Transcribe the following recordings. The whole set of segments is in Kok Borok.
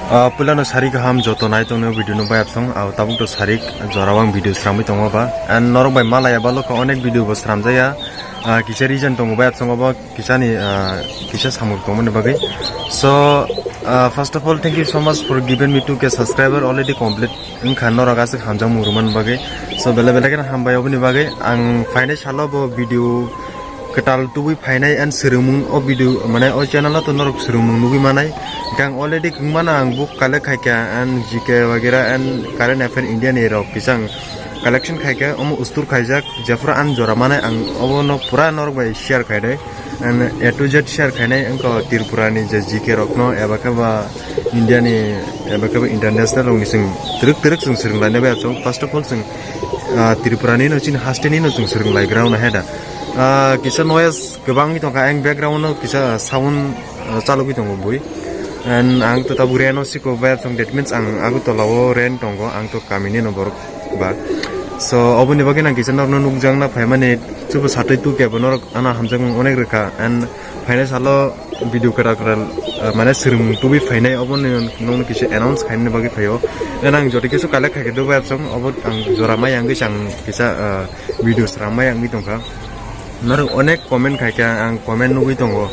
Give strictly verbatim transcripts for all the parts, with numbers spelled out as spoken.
Ah, puilano sarik kaham joto nai tongnai video no bai absong, ah, tabuk to sarik jora o ang video sramwi tongo ba. And norok bai malaya ba lokha onek video bo sramjaya. Ah, kisa reason tongo bai absong obo kisani, ah, kisa samung tongmani bagwi. So, ah, first of all, thank you so much for giving me two K subscriber already complete. Wngkha norok aswk hamjakmung rwmani bagwi. So, belai belai kheno hambai oboni bagwi. Ang phainai salo bo video kwtal tubui phainai and swrwngmung o video, mane o channel o to norok swrwngmung nugui manai. Hingke ang already kwmano ang book collect khaikha and G K wagera and current affair India ni rok kisa ang collection khaikha, omo ustur khaijak, jephuru ang jora manai ang obono pura norok bai share khainai. And A to Z share khainai wngkha Tripura ni je G K rokno eba khe ba India ni eba khe ba international rokni chwng twrwk twrwk chwng swrwng lainai bai absong. First of all chwng, ah, Tripura ni no chini haste ni no chwng swrwng laigra no hai da. Ah, kisa noise kwbangwi tongkha, ang background no kisa sound, ah, chalogwi tongo bui. And ang to tabuk rent o siko bai absong, that means ang Agartala o rent tongo, ang to kami ni no borok ba. So, oboni bagwi nang kisa norokno nukjakna phaimani, chubo satwi tukya bo norok ano hamjakmung onek rwkha, and phainai salo video kwtal kwtal, ah, mane swrwngmung tubui phainai, oboni nokno kisa announce khainani bagwi phaio. And ang joto kisu collect khaikhe dubai absong, obo ang jora mai ang kisa, ah, video sramai ang tongkha. Norok onek comment khaikha, ang comment nugui tongo.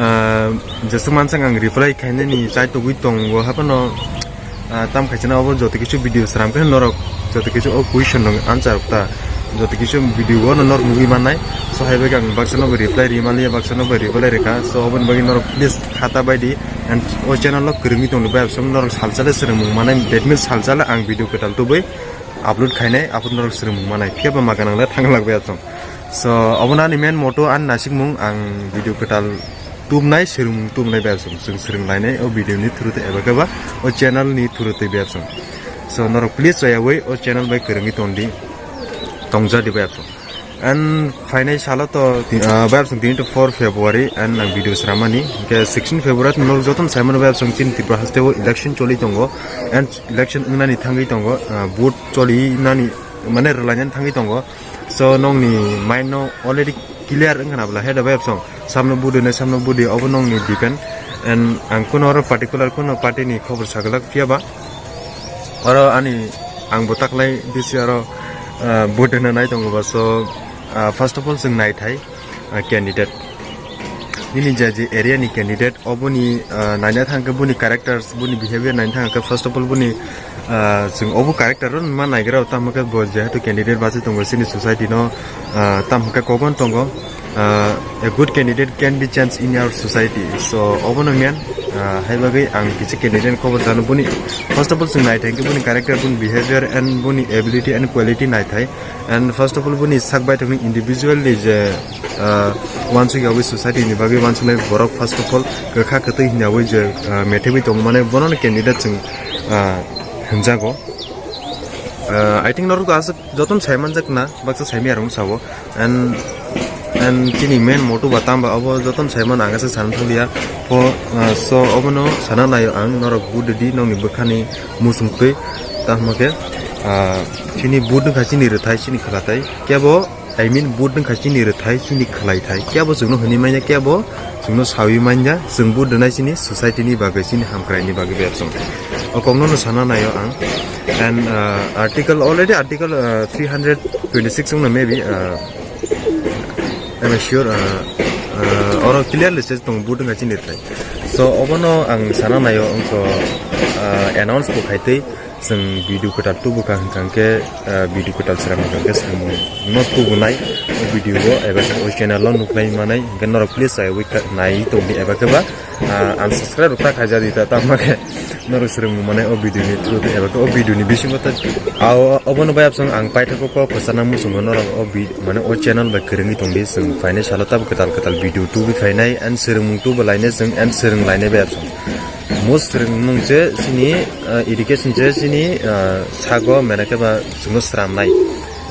Ah, jesuk mansang ang reply khainani chai tugui tongo, haphano, ah, tam khaisano obo joto kisu video sram khe norok joto kisu o question rok answer rok ta joto kisu video o norok nugui mannai. So hai bai ang baksa no reply rimali, baksa no reply rikha. So oboni bagwi norok please khata baidi and o channel o kwrwngwi tongdi bai absong norok salsale swrwngmung manai, that means salsale ang video kwtal tubui upload khainai, upload norok swrwngmung manai, phiya ba maganang le thanglak bai absong. So, obono ani main motto ani nasikmung ang video kwtal tubnai, swrwngmung tubnai bai absong. Chwng swrwng lainai o video ni through tei eba khe ba o channel ni through tei bai absong. So, norok please chayawi o channel bai kwrwngwi tongdi, tongjadi bai absong. And phainai salo to, ah, bai absong tini to four February and ang video sramani. Hingke sixteen February norok jotono saimano bai absong chini Tripura haste o election choli tongo. And election wngnani thangwi tongo, ah, vote choli nani, mane rwlainani thangwi tongo. So, nokni mind no already clear wngkha na bwla, head of absong. Samno budi nai, samno budi, obo nokni depend. And ang kuno oro particular kuno party ni khobor saglak phiya ba. Oro ani ang bo taklai bisi oro, ah, budi na nai tongo ba. So, ah, first of all, chwng naithai, ah, candidate. Nini je je area ni candidate, oboni, ah, naina thangkhe boni characters, boni behavior naina thangkhe, first of all, boni, ah, chwng obo character no ma naigra, tamo khe bo jehetu candidate bachai tongo chini society no, ah, tamo khe kokon tongo, ah, a good candidate can be changed in our society. So, obono main, ah, hai bagwi ang kisa candidate khobor sano boni, first of all, chwng nai thangkhe boni character, boni behavior and boni ability and quality nai thai. And first of all, boni sak baithokni individually je, ah, uansuk yawi society ni bagwi uansuknai borok, first of all, kwkha kwtwi hinyawi je, ah, methaiwi tongmani bono candidate chwng, ah, hwnjago. Ah, I think norok aswk jotono saimanjak na, baksa saimaya rok sao. And, and chini main motto ba tamba obo jotono saimano ang khe sana thanglia. Pho, ah, so obono sana naio ang, norok budi di nokni bwkhani muchungtwi, tamo khe, ah, chini bud wngkha chini rwthai, chini khwlathai. Kebo, I mean, bud wngkha chini rwthai, chini khwlaithai. Kebo chwngno hwnwi manya, kebo chwngno sawi manya, chwng bud rwnai chini society ni bagwi, chini hamkrai ni bagwi bai absong. O kokno no sana naio ang. And, ah, article, already article, ah, three hundred twenty-six wngno maybe, ah, I'm sure, ah, ah, oro clearly se tong bud wngkha chini rwthai. So, obono ang sana naio, wngkha, ah, announce bo khaitwi. Chwng video kwtal tubukha hwnkha hwnkhe, ah, video kwtal srang hwnkha hwnkhe chwng no tubunai o video o eba o channel o nuknai manai hwnkhe norok please chaywi nai tongdi eba khe ba, ah, unsubscribe rok ta khaijadi ta tamo khe norok swrwngmung manai o video ni through tei eba khe o video ni bisingo ta. Ao obono bai absong ang paithago kok kwchana muchungo norok o vi-, mane o channel bai kwrwngwi tongdi, chwng phainai salo tabo kwtal kwtal video tubui phainai and swrwngmung tubu lainai chwng and swrwng lainai bai absong. Mo swrwngmung je chini, ah, education je chini, ah, sago mene khe ba chwngno sramnai.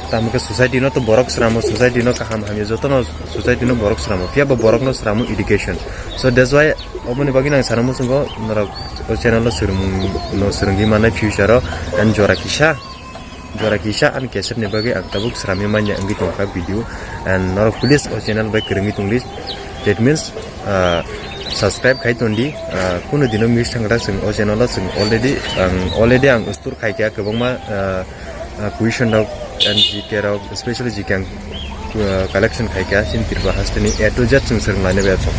Tamo khe society no to borok sramo, society no kaham hamya jotono society no borok sramo. Phiya bo borok no sramo education. So that's why oboni bagwi nang sana muchungo norok o channel o swrwngmung no swrwngwi manai future o and jora kisa. Jora kisa ani cassette ni bagwi ang tabuk sramwi manya wngwi tongkha video. And norok please o channel bai kwrwngwi tongdi. That means, ah, Subscribe khai tondi, ah, kuno dino miss thangkha chwng o channel o chwng already, ang already ang ustur khaikha kwbangma, ah, ah, question rok and G K rok, especially G K ang, ah, collection khaikha chini Tripura hasteni A to Z chwng swrwng laina bai chwng.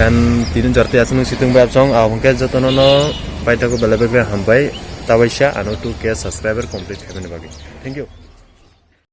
And tini jorti aswk nung situng bai chwng, ah, hwnkhe jotono no paithago belai belai hambai, tabaisa ano two K subscriber complete khaimani bagwi. Thank you.